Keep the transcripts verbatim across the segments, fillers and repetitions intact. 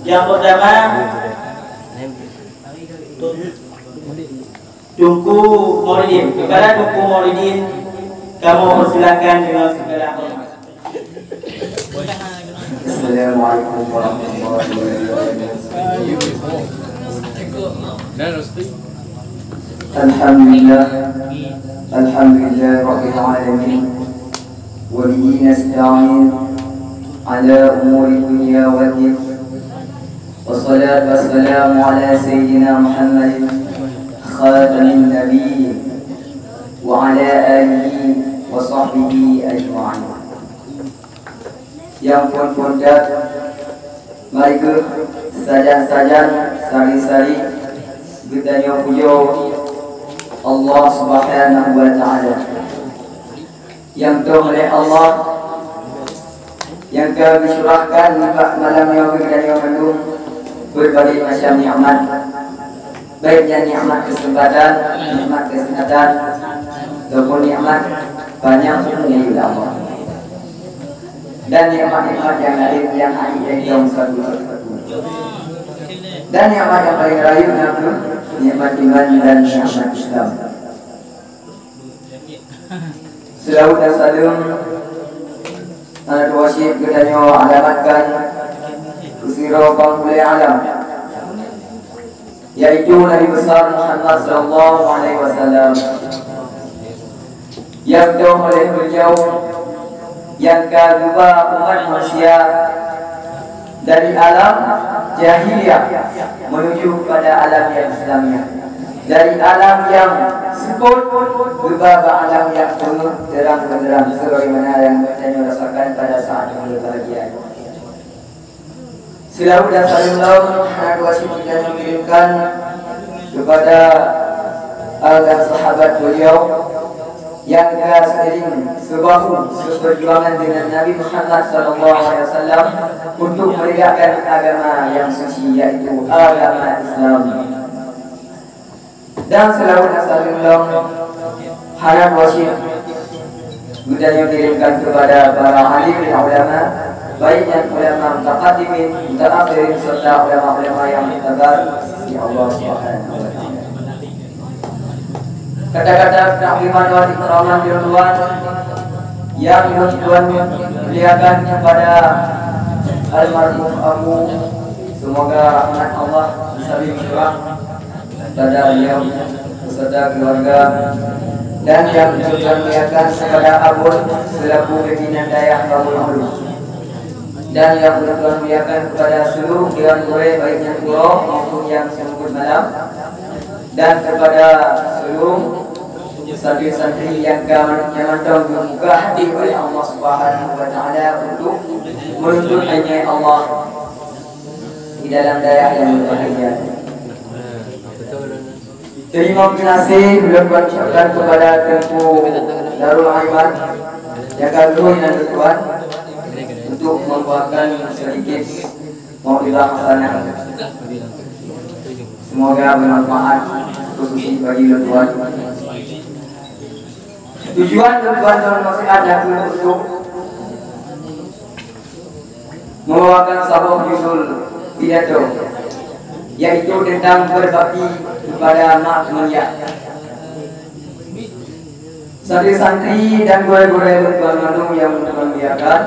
Yang pertama, Teungku Maulidin. Kepada Teungku Maulidin, kamoe persilakan dengan segala hormat. Assalamualaikum warahmatullahi wabarakatuh. Alhamdulillah. Alhamdulillah Rabbil Alamin. Wa bihi nasta'in ala umuri dunya wad din. Wassalatu wassalamu ala sayyidina Muhammadin khatamin nabiyyin wa ala alihi wa sahbihi ajma'in. Nyang phon-phon that, mari kheueh sajan-sajan, sari-sari geutanyoe pujoe Allah Subhanahu wa Ta'ala. Nyang toh lé Allah nyang ka geucurahkan nibak malam nyoe keu geutanyoe mandum beureubagai macam nikmat, baik nyan nikmat keuseumpatan, nikmat keuseuhatan, ataupun nikmat panyang umu lé Allah. Dan nikmat-nikmat nyang laén nyang hana jitong sapeue-sapeue. Dan nikmat nyang paleng rayeuk na kheueh nikmat iman dan nikmat Islam. Seulaweuet dan saleuem hana teuwasyét geutanyoe alamatkan keu sidroe panghulèe alam, yaitu Nabi Besar Muhammad sallallahu alaihi wasallam, nyang toh oleh beliau nyang ka geuba umat manusia dari alam jahiliyah menuju kepada alam yang Islamiyah, dari alam yang seupôt geuba bak alam yang penuh terang benderang, sebagaimana yang geutanyoe rasakan pada saat yang berbahagia. Seulaweuet dan saleuem lom hana dua sifeut nyang kirimkan kepada al dan sahabat beliau nyang ka seiring seubahu seupeurjuangan dengan Nabi Muhammad sallallahu alaihi wasallam untuk menegakkan agama yang suci, yaitu agama Islam. Dan seulaweuet dan saleuem lom hana dua sifeut geutanyoe kirimkan kepada para alim dan ulama, baik nyan ulama mutaqaddimin, mutaakhirin, serta ulama-ulama yang muktabar di Allah Subhanahu wa Ta'ala. Kata-kata taklimat wa ikraman di luar yang Tuhan muliakan kepada almarhum Abu, semoga rahmat Allah bisa limpah kepada beliau beserta keluarga, dan yang Tuhan muliakan kepada Abon selaku pimpinan dayah Babul Ulum, dan yang Tuhan muliakan kepada seluruh dewan gurèe, baik nyang uroe maupun nyang seumeubeuet malam, dan kepada seluruh santri-santri nyang ka nyang mantong geubuka hati oleh Allah Subhanahu wa Ta'ala untuk menuntut ilmu Allah di dalam dayah yang berbahagia. Terima kasih ulôn ucapkan kepada Teungku Darul Aiman yang ka lheueh nan Tuhan untuk membawakan sedikit mauidhah hasanah. Semoga bermanfaat khususnya bagi ulôn tuan. Tujuan ulôn tuan dalam nasihat adalah untuk membawakan saboh judul pidato, yaitu tentang berbakti kepada mak ngon yah. Santri-santri dan gurèe-gurèe ulôn tuan mandum nyang ulôn muliakan,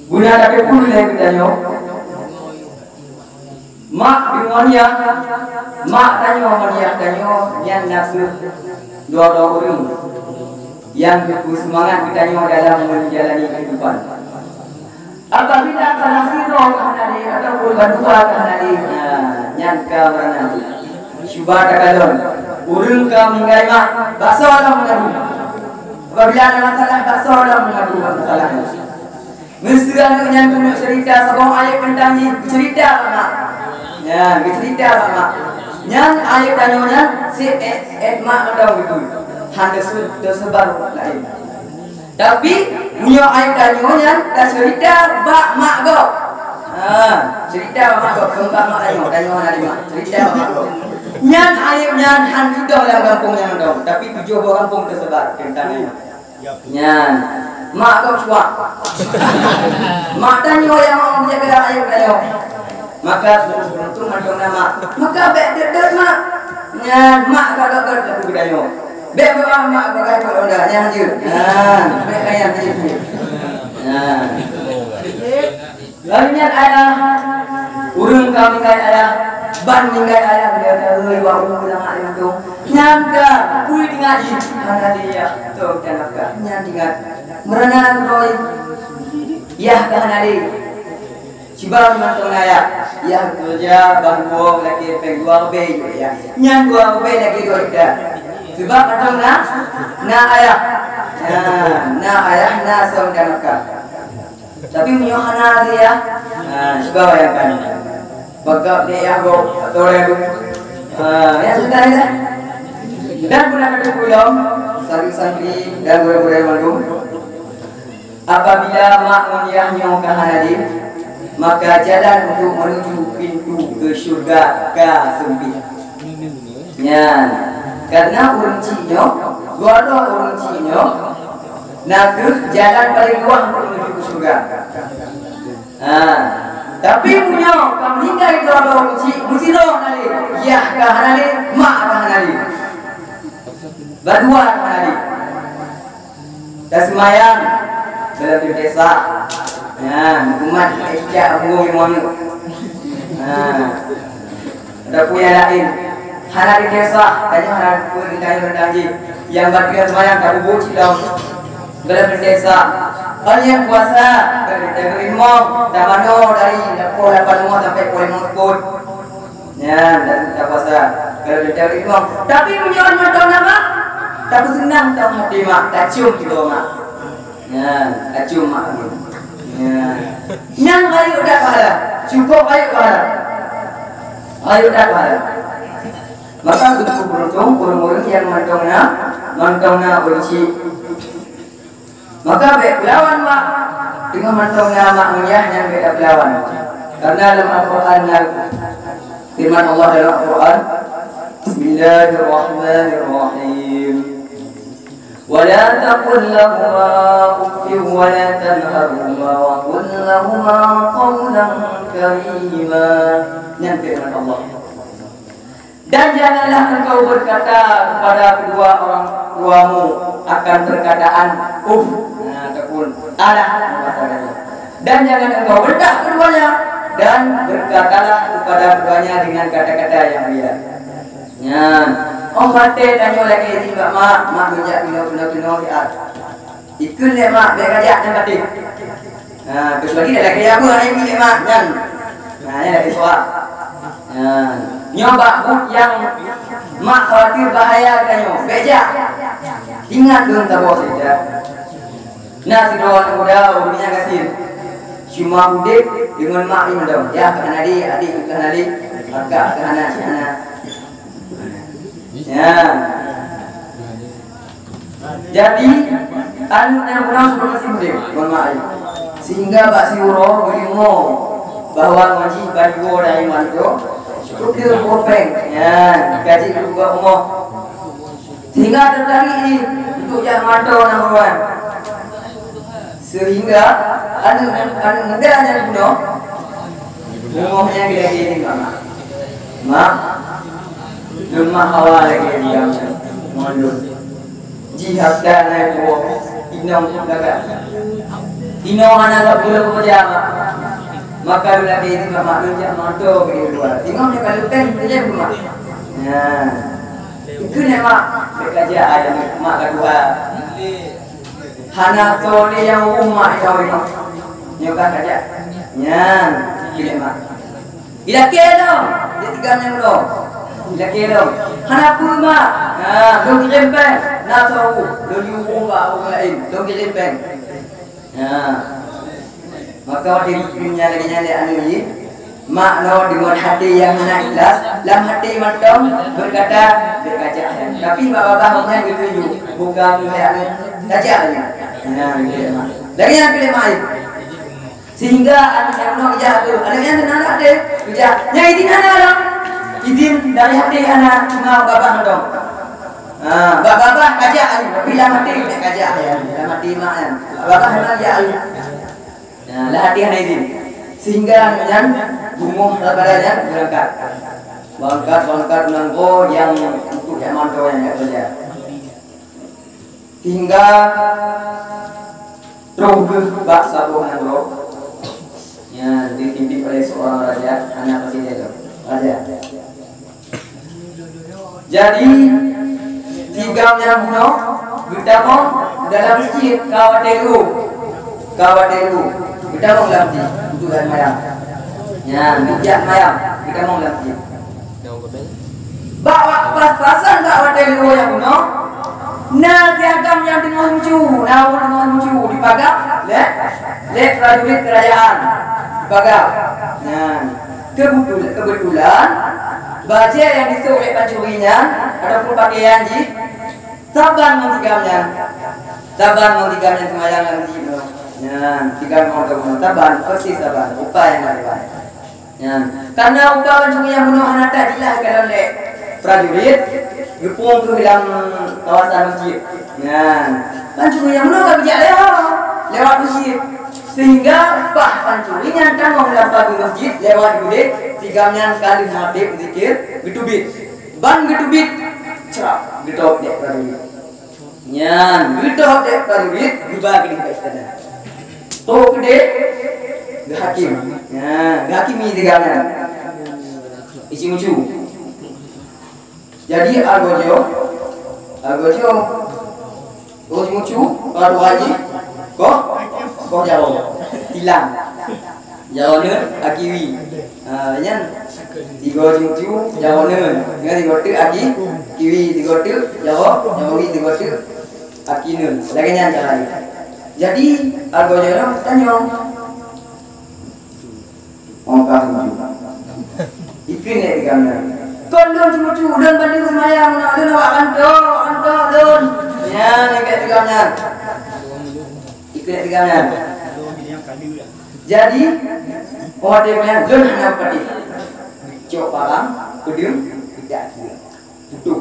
guna tateupeue lé geutanyoe, mak deungon yah, mak tanyoe ngon yah tanyoe nyan na kheueh dua-dua ureueng nyang geupeu seumangat geutanyoe dalam menjalani kehidupan. Apabila salah sidroe ka hana lé ataupun bandua ka hana lé, nah, nyan ka meunan. Cuba takalon, ureueng ka meuninggai mak, bak soe lom meungadu? Apabila ada masalah, bak soe lom meungadu bak masalah nyan? Meuseu aneuk nyan keuneuk cerita saboh ayat teuntang jih, cerita bak mak. Nyan, geucerita bak mak. Nyan ayat tanyoe nyan, si eh, eh, mak mantong beutôi. Han teuseu-, teuseubar laén. Tapi, meunyoe ayat tanyoe nyan tacerita bak mak gob. Ha, cerita bak mak gob, kon bak mak tanyoe, tanyoe hana lé mak. Cerita bak mak gob. Nyan ayat nyan han idong lam gampông nyan dong, tapi tujoh boh gampông teuseubar teuntang nyan. Nyan. Mak kau cuak. Mak tanyoe nyang mau jaga ayah kau. Maka beruntung mantong nama. Maka bèk deuet-deuet mak. Nyan mak ka gagah lagu geutanyoe. Bèk bawa mak bagai Pak Honda nyan jeuet. Nah, bèk kaya jeuet. Nah. Lalu nyan ayah, ureueng ka meninggai ayah, ban meninggai ayah, dia kata, "Hei, wak u lam ayah tu." Nyan ka, kui tinggal jih, hana dia, tu, dan nafkah. Nyan tinggal. Merana tu, yah ka hana dia. Cuba mantong ayah, yah kerja, ban dua lagi, peng dua lebih juga, ya. Nyan dua lebih lagi dua juta. Sebab mantong na, na ayah. Na, na ayah, na song dan nafkah. Tapi meunyoe hana lé, ya, ha, cuba bayangkan. Bak dek yah gob atau lé duek. Ha, ya sudah ya. Dan guna kata pulang, santri-santri dan gurèe-gurèe mandum. Apabila mak ngon yah nyoe ka hana lé, maka jalan untuk menuju pintu ke syurga ka sempit. Nyan, karena ureueng chik nyoe, goroh ureueng chik nyoe, na kheueh jalan paling luwah untuk menuju ke syurga. Ha, tapi meunyoe ka meuninggai goroh ureueng chik, meusidroe hana lé, yah ka hana lé, mak ka hana lé. Badua ka hana lé. Taseumayang dalam teuntèe sah. Nah, umat cicak bungong limong nyoe. Nah, ada pun yang lain. Hana teuntèe sah, tanyoe hana pun teuntèe rendang jih. Yang batin seumayang ka bubu cit lom. Dalam teuntèe sah. Hal yang puasa, dalam teuntèe limong, dah manoe dari pukul lapan lima sampai pukul lima sepuluh. Nyan, dan tapuasa. Kalau kita imam, tapi meunyoe mantong nama, tapeuseunang tong hati mak, tacium tiga mak. Nyan, tacium mak ni. Nyan. Nyan rayeuk that pahala. Cukup rayeuk pahala. Rayeuk that pahala. Maka betul beruntung ureueng-ureueng nyang mantong na, mantong na ureueng chik. Maka bèk peulawan mak. Teungoh mantong na mak ngon yah nyan bèk tapeulawan. Karena dalam Al-Quran na firman Allah dalam Al-Quran, Bismillahirrahmanirrahim. Wa la taqul lahuma uffin wa la tanharhuma wa qul lahuma qawlan karima. Nyan firman Allah. Dan janganlah engkau berkata kepada kedua orang tuamu akan perkataan "uff", nah, ataupun "alah", bahasa Indonesia. Dan jangan engkau bentak keduanya, dan berkatalah kepada keduanya dengan kata-kata yang mulia. Nyan, oh, watèe tanyoe lagèe nyan bak mak, mak meujak keunoe-keunoe siat. Ikheun lé mak, bèk kajak nyan patéh. Ha, kecuali dah lagèe apa hana ikheun lé mak nyan. Ha, nyan lagèe suah. Ha, nyoe bak buet nyang mak khawatir bahaya geutanyoe. Bèk jak. Ingat lôn saboh cerita. Na sidroe aneuk muda ureueng nyan gasien. Cuma udép deungon mak jih mantong. Yah ka hana lé, adék ka hana lé, kakak ka hana, cit hana. Ya. Jadi, aneuk nyang beuna sebagai si muda, mohon maaf. Sehingga bak siuroe geudeungoe bahwa ngaji ban dua dari mantu, cukup dia dua peng. Ya, gaji dua umoh. Sehingga tertarik ni untuk jak mantu number one. Sehingga aneuk, aneuk muda nyan bunoe, umoh nyan lagèe nyoe, Mak. Mak, lôn mak hawa lagèe diam nyan, mandum. Jih hafta na tuwoe, inong pun gagah. Inong hana sapeue lôn peugah, Mak. Maka lôn lagèe nyoe, Mak, lôn jak mantong keu di luwa. Inong nyoe ka luteng saja, Mak. Nah, ikheun nyan, Mak, bèk kajak, Mak, ka tuha. Hana soe lé nyang umu mak nyoe. Nyoe ka kajak. Nyan, keu mak. Ilakèe lom, dia tiga nyang lom. Ilakèe lom. Hana peue mak. Ha, lôn kirém péng. Na soe, lôn yue umu bak ureueng laén. Lôn kirém péng. Ha. Maka watèe geukheun nyan lagèe nyan lé aneuk jih, mak nyoe deungon até nyang hana ikhlas, lam até mantong beukata, "Bèk kajak nyan." Tapi bak babah gobnyan geutuju, buka keu lé aneuk, "Kajak lagèe nyan." Nah, lagèe nyan mak. Lagèe nyan keu lé mak. Sehingga aneuk nyang nyoe geujak keu aneuk nyan hana até, geujak. Nyan idin hana lom. Idin dari até hana, cuma babah mantong. Ha, bak babah kajak ayue, tapi lam até tak kajak ayue, lam até mak nyan. Bak babah memang jak ayue. Nah, lam até hana izin. Sehingga nyan bumoe daripada nyan berangkat. Berangkat, berangkat nanggroe nyang untuk zaman tu nyang tak kerja. Sehingga troh geuh bak saboh nanggroe nyang dipimpin oleh seorang raja, anak presiden tu. Raja. Jadi, si Gam nyan bunoe geutamong dalam masjid ka watèe luho. Ka watèe luho. Geutamong lam masjid untuk seumayang. Nyan, geujak seumayang, geutamong lam masjid. Bak wa-, pas-pasan bak watèe luho nyang bunoe, na si Gam nyang teungoh lucu, na ureueng teungoh lucu dipaga lé, lé prajurit kerajaan. Dipaga. Nyan. Kebetul-, kebetulan, bajèe nyang disôk lé pancuri nyan, ataupun pakaian jih, saban ngon si Gam nyan. Saban ngon si Gam nyan seumayang lam masjid nyoe. Nyan, si Gam ngon teuma saban, persis saban, rupa nyang na saban. Nyan, karena rupa pancuri nyang bunoe hana that jilah kalon lé prajurit, geupeueng keuh lam kawasan masjid. Nyan, pancuri nyang bunoe ka geujak lé ho, lewat masjid. Sehingga bah pancuri nyan tamong lam pageue masjid lewat gudeb, si Gam nyan ka lheueh magrib zikir, geuteubiet. Ban geuteubiet, crap, geutôb dek prajurit. Nyan, geutôb dek prajurit, geuba keudeh bak istana. Tôb keudeh, geuhakém. Nyan, geuhakimi si Gam nyan. Isi mucu. Jadi, algojo, algojo, oh, mucu, baru haji, koh, koh jaroe, tilang. Jaroe neun, akiwi. Ha, nyan, tiga mucu, jaroe neun. Nyan tiga teuk aki, kiwi, tiga teuk, jaroe, jaroe wi, tiga teuk, aki neun. Lagèe nyan cara jih. Jadi, algojo nyan tanyong. Oh, ka mucu. Ikheun lé si Gam nyan. Kon lôn si mucu, lôn bandum seumayang, lôn awak kanto, awak kanto lôn. Nyan, ikheun lé si Gam nyan. Ikheun lé si Gam nyan. Jadi, oh, dia bilang, lôn hana patéh. Cok parang, peudeueng, peudak dia. Putôh.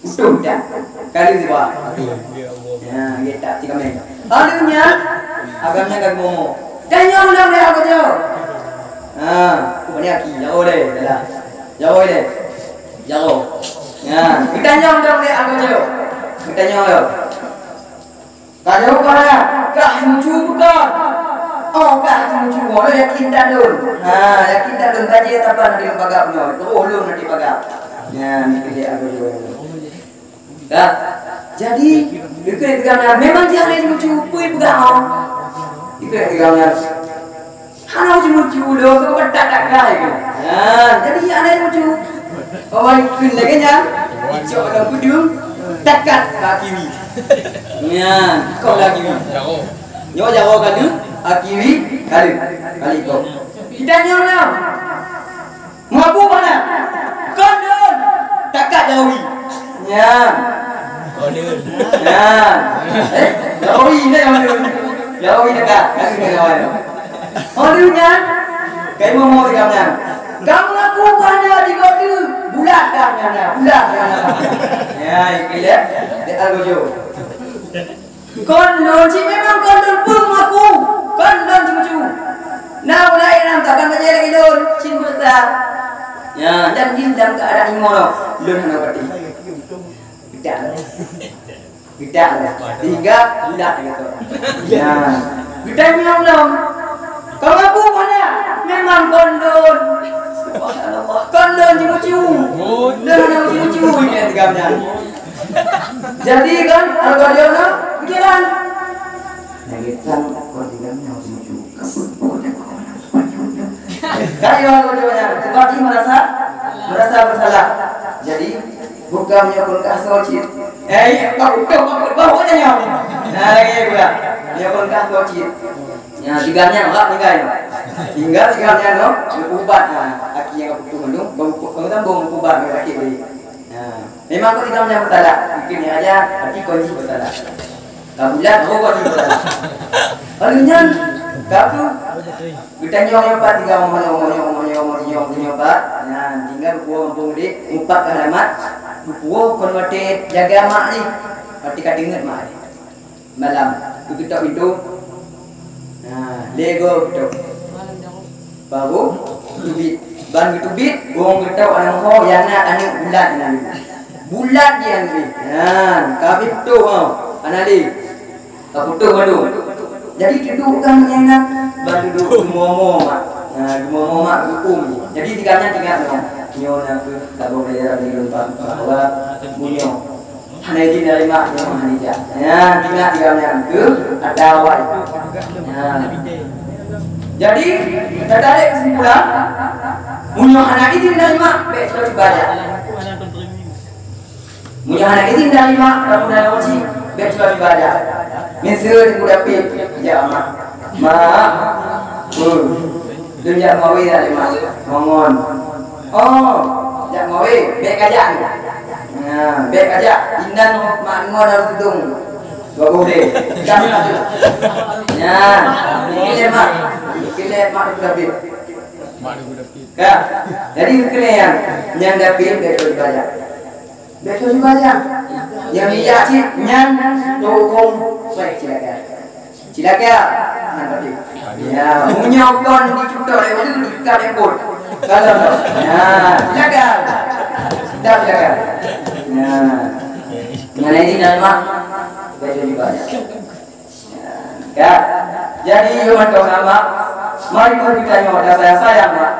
Putôh dak. Kali dua. Ya, dia tak tiga main. Lalu nya, agam nya agak momo. Tanyong lom dia apa tu? Ha, aku ni aki, jauh deh, dah. Jauh deh. Jauh. Ya, kita nyong dong dia apa tu? Kita nyong dong. Ka jaweueb ka hana? Kah mucu bukon? Oh, kah mucu. Oh, lôn yakin that lôn. Ha, yakin that lôn bajèe saban di lôn paga bunoe. Roh lôn di paga. Nyan, ni keuh lé algojo. Dah. Jadi, dikeue peugah nyan, memang jih hana mucu, peue peugah, oh. Dikeue peugah nyan. Hana mucu-mucu lôn, keu peugah that-that kai keu. Nyan, jadi hana mucu. Oh, kheun lagèe nyan, icok lam peudeueng, takat bak kiwi. Nyan, koh lagi. Nyoe jaroe ka lheueh, akiwi ka lheueh. Kali koh. Kita nyoe na. Meuaku mana? Kon lôn. Takat jaroe wi. Nyan. Nyan. Eh, jaroe wi, nyan jaroe wi. Jaroe wi dekat. Kan kena jaroe. Oh, lheueh nyan. Kai momo si Gam nyan. Gam ngaku bak na di gote. Bulat dah nyan, bulat dah nyan. Ya, ikeu lé. Di algojo. Kon lôn cit memang kon lôn peue ngaku. Kon lôn cit mucu. Na ulôn laén nyang taban bajèe lagèe lôn, cit meuta. Ya, dan di dalam keuadaan imoe lôn hana patéh. Gedak. Gedak. Sehingga budak gitu. Ya. Gedak nyang lôn. Kon ngaku mana? Memang kon lôn. Subhanallah. Kon lôn cit mucu. Lôn hana mucu-mucu, ya, tigam nyan. Jadi kan, algojo na pikiran. Lagi kan, algojo na lucu. Kan algojo na, sebab dia merasa, merasa bersalah. Jadi, bukan menyokong kah soal cit. Eh, iya, kau udah, kau udah, kau udah nyam. Nah, lagi pula. Menyokong kah soal cit. Ya, tiga nyan, orang tinggal. Tinggal tiga nyan, no? Ubat, nah, aki yang aku tu, no? Bang, bang, bang, ubat, sakit balik. Ha, memang kon tigam nyan bersalah. Mungkin nyan aja, tapi kon jih bersalah. Ka bulat, oh, kon jih bersalah. Lalu nyan, ka tu, geutanyong nyoe pat tigam, nyoe, nyoe, nyoe, nyoe, nyoe, nyoe, nyoe pat. Nyan, tinggal dua gampông dek, mupat ka alamat. Geupuwoe kon watèe jaga mak jih, watèe ka teungeut mak jih. Malam, geuketok pintoe. Nah, lé goe geuketok. Baru geuteubiet. Ban geuteubiet, bungong geuketok aneuk ho nyang na aneuk bulat nyan. Bulat jih aneuk jih. Nyan, ka habéh putôh, ha. Hana lé. Ka putôh bandum. Jadi, teuduek kan nyang na, ban teuduek geumomo mak. Ha, geumomo mak geupeum. Jadi, si gobnyan teuingat nyoe. Nyoe na kheueh saboh pelajaran di lôn paham bahwa meunyoe hana izin dari mak, nyoe hana ijak. Ya, teuingat si gobnyan kheueh ata awai. Ya. Jadi, tatarek kesimpulan, meunyoe hana izin dari mak, bèk seutôt bajak. Meunyoe hana izin dari mak, kamoe dalam uji, bèk cuba-cuba aja. Miseue Teungku David, jak mak. Mak, uh, lôn jak mawé dak lé mak? Mongon. Oh, jak mawé, bèk kajak. Nah, bèk kajak. Inan mak ngon harôh tudong. Dua boh deh. Dah satu. Nah, geukeulèe mak. Geukeulèe mak Teungku David. Ka. Jadi geukeulèe nyan, nyan David bèk cuba-cuba aja. Bèk cuba-cuba aja. Nyang bijak cit nyan teuhukôm pèng cilaka. Cilaka. Nyan berarti. Ya, meunyoe kon dicutok lé ulèe, diikat lé pon. Kalau tu. Ya, cilaka. Dah cilaka. Ya. Mengenai ini nama, bèk cuba-cuba aja. Ya. Jadi, yue mantong na mak, mari pun geutanyoe tasayang-sayang mak.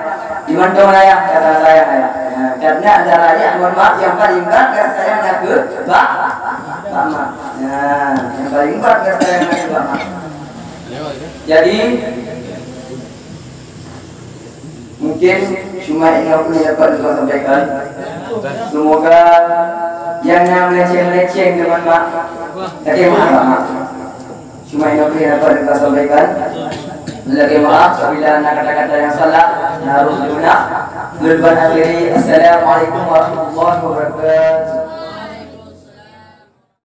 Yue mantong na ayah, tasayang-sayang ayah. Ya, karena antara ayah ngon mak nyang paling brat rasa sayang na keu bak, bak mak. Ya, nyang paling brat rasa sayang na keu bak mak. Jadi, mungkin cuma inoe nyang dapat ulôn sampaikan. Semoga nyang na meuleceng-leceng teuma mak, lakèe meu'ah mak. Cuma inoe nyang dapat ulôn sampaikan. Lakèe meu'ah apabila na kata-kata nyang salah, na rôh geunak. Lôn ban akhiri, assalamualaikum warahmatullahi wabarakatuh.